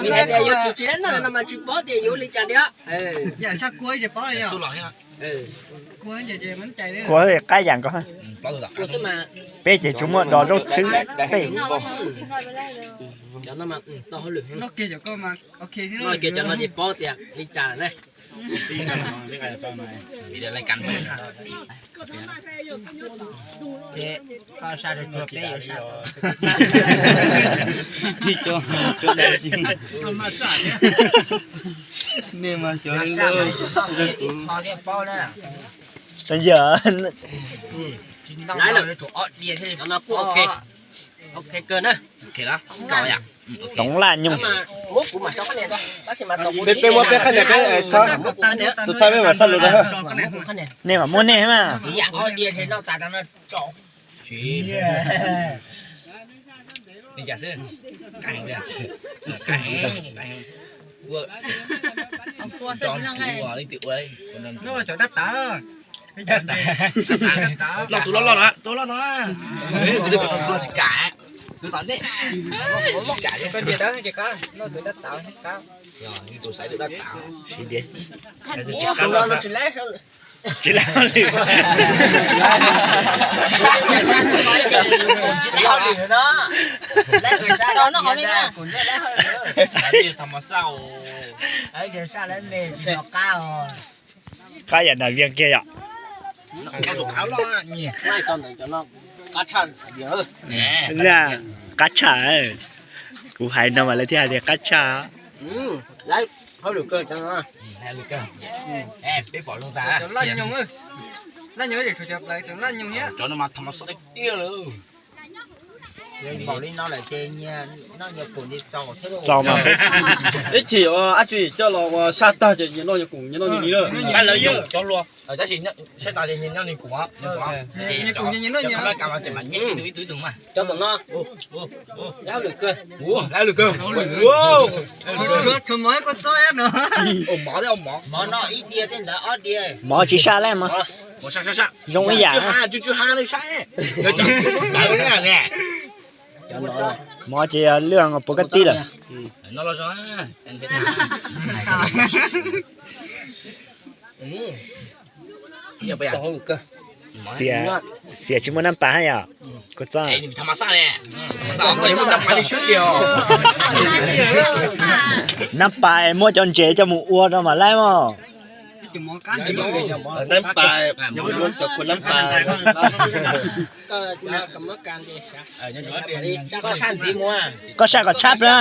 Vim hais tias yuav tsum tsis dab neeg no mas tsis paub tias yuav li cas thiab. Kua qab yam nkaus. Peb ces tsuas muaj dos zaub txhwb tej. Cov no ces paub tias li cas lawm ne. Ces koj sab rau tsuag peb yuav sab tod. Nej mas xyov li lauj, kuv tsis ntau na, ob diav thiaj li ok. Ok kawg na. Toov laj nyoog. Peb muab peb qhab nias peb txhob xu thaj peb mam xab lus rau. Nej mam muab nej mas. Loj tus loj loj na, tus loj no. Tsis kam, tus tom ntej. Tsis kam, koj ntsia dawb tsis qab, loj tus dab tauv qab. Tus xaiv tus dab tauv. Tsis laib hauj lwm. Qab yam nas vias kiag yom. Qab tshaj, kuv hais no mas lawv thiaj hais tias qab tshaj. Cov no mas thaum mas xav tiag tiag lawm. Txaus mas peb ib chim dab tsi coj los ua sab tag ces nyias noj nyias kum, nyias noj nyias li lawm. Tab sis saib tas ces nyias noj nyias kum, ib tug ib tug mas. Cov tom no, lab lwm kawg, lab lwm kawg. Mov no ib diav tej ntawd ob diav. Mov tsis saj lawm mog. Zoo ib yam. Mov ces lwj puas kab tib lawm. Xiam, xiam tsis muaj nab pas yom? Kuv txob. Nab pas muab cov ntses coj mus ua rau mam laib mog. Nab pas, cov kua nab pas. Koj saj kom tshab na.